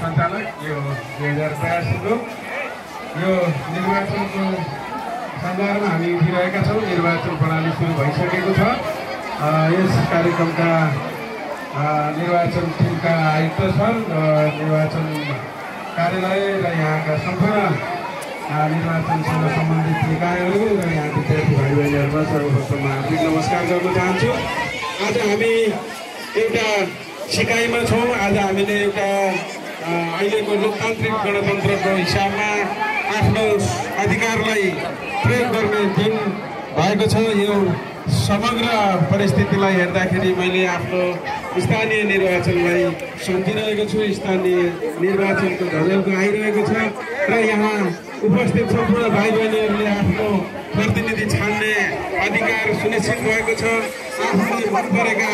सञ्चालक यो 2082 को यो निर्वाचनको सन्दर्भमा हामी उठिरहेका छौँ। निर्वाचन प्रणाली सुरु भइसकेको छ। यस कार्यक्रमका निर्वाचन टिमका आयुक्त सर, निर्वाचन कार्यालय र यहाँका सम्पूर्ण निर्वाचनसँग सम्बन्धित निकायहरू र यहाँ विद्यार्थी भाइ बहिनीहरूमा सर्वप्रथम हार्दिक नमस्कार गर्न चाहन्छु। आज हामी एउटा सिकाइमा छौँ। आज हामीले एउटा अहिलेको लोकतान्त्रिक गणतन्त्रको हिसाबमा आफ्नो अधिकारलाई प्रयोग गर्ने दिन भएको छ। यो समग्र परिस्थितिलाई हेर्दाखेरि मैले आफ्नो स्थानीय निर्वाचनलाई सम्झिरहेको छु। स्थानीय निर्वाचनको झलको आइरहेको छ र यहाँ उपस्थित सम्पूर्ण भाइ बहिनीहरूले आफ्नो प्रतिनिधि छान्ने अधिकार सुनिश्चित भएको छ। आफूले मन परेका,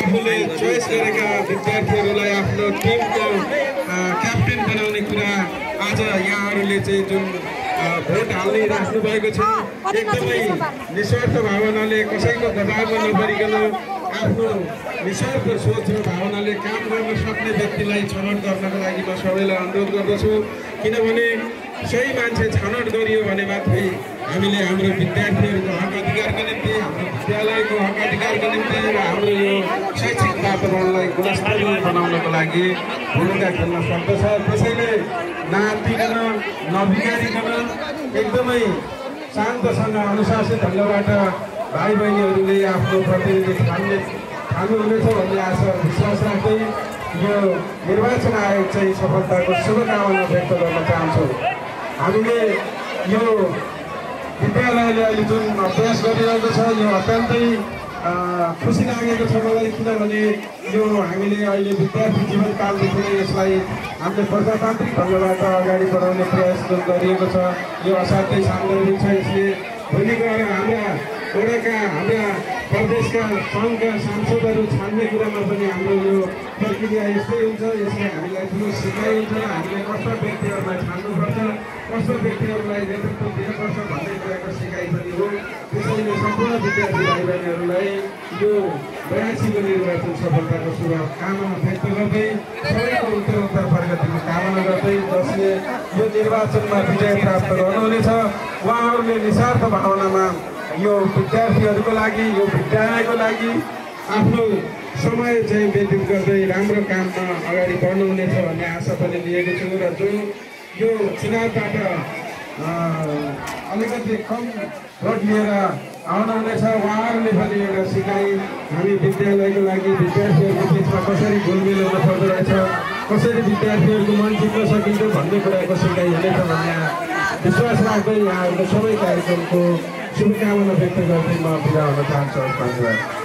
आफूले चोइस गरेका विद्यार्थीहरूलाई आफ्नो टिमको क्याप्टेन बनाउने कुरा आज यहाँहरूले चाहिँ जुन भोट हाल्ने राख्नु भएको छ, एकदमै निस्वार्थ भावनाले कसैको दबावमा नपरिकन आफ्नो निस्वार्थ सोच र भावनाले काम गर्न सक्ने व्यक्तिलाई छनौट गर्नको लागि म सबैलाई अनुरोध गर्दछु। किनभने सही मान्छे छनौट गरियो भने मात्रै हामीले हाम्रो विद्यार्थीहरूको हक अधिकारको निम्ति, हाम्रो विद्यालयको हक अधिकारको निम्ति र हाम्रो यो शैक्षिक वातावरणलाई गुणस्तरीय बनाउनको लागि भूमिका खेल्न सक्दछ। त्यसैले नआत्तिकन, नबिगारिकन एकदमै शान्तसँग अनुशासित ढङ्गबाट भाइ बहिनीहरूले आफ्नो प्रतिनिधि छान्नुहुनेछ भन्ने आशा विश्वास राख्दै यो निर्वाचन आयोग चाहिँ सफलताको शुभकामना व्यक्त गर्न चाहन्छौँ। हामीले यो विद्यालयले अहिले जुन अभ्यास गरिरहेको छ यो अत्यन्तै खुसी लागेको छ मलाई। किनभने यो हामीले अहिले विद्यार्थी जीवनकालदेखि नै यसलाई हामीले प्रजातान्त्रिक ढङ्गबाट अगाडि बढाउने प्रयास गरिएको छ। यो असाध्यै सान्दर्भिक छ। यसले भोलि गएर हाम्रा वडाका, हाम्रा प्रदेशका सङ्घका सांसदहरू छान्ने कुरामा पनि हाम्रो यो प्रक्रिया यस्तै हुन्छ। यसले हामीलाई ठुलो सिकाइ हुन्छ। हामीले कस्ता व्यक्तिहरूलाई छान्नुपर्छ, कस्ता व्यक्तिहरूलाई नेतृत्व दिनुपर्छ भन्ने कुराको सिकाइ पनि हो। त्यसैले सम्पूर्ण विद्यार्थी भाइ बहिनीहरूलाई यो 82को निर्वाचन सफलताको शुभकामना व्यक्त गर्दै सबैको उत्तरोत्तर प्रगतिको कामना गर्दै जसले यो निर्वाचनमा विजय प्राप्त गर्नुहुनेछ उहाँहरूले निस्वार्थ भावनामा यो विद्यार्थीहरूको लागि, यो विद्यालयको लागि आफ्नो समय चाहिँ व्यतीत गर्दै राम्रो काममा अगाडि बढ्नुहुनेछ भन्ने आशा पनि लिएको छु। र जो यो चुनावबाट अलिकति कम भोट लिएर आउनुहुनेछ उहाँहरूले पनि एउटा सिकाइ हामी विद्यालयको लागि विद्यार्थीहरूको बिचमा कसरी घुलमिल हुन पर्दो रहेछ, कसरी विद्यार्थीहरूको मन जित्न सकिन्छ भन्ने कुराको सिकाइ हुनेछ भन्ने विश्वास राख्दै यहाँहरूको सबै कार्यक्रमको शुभकामना व्यक्त गर्दै म बिदा हुन चाहन्छु। धन्यवाद।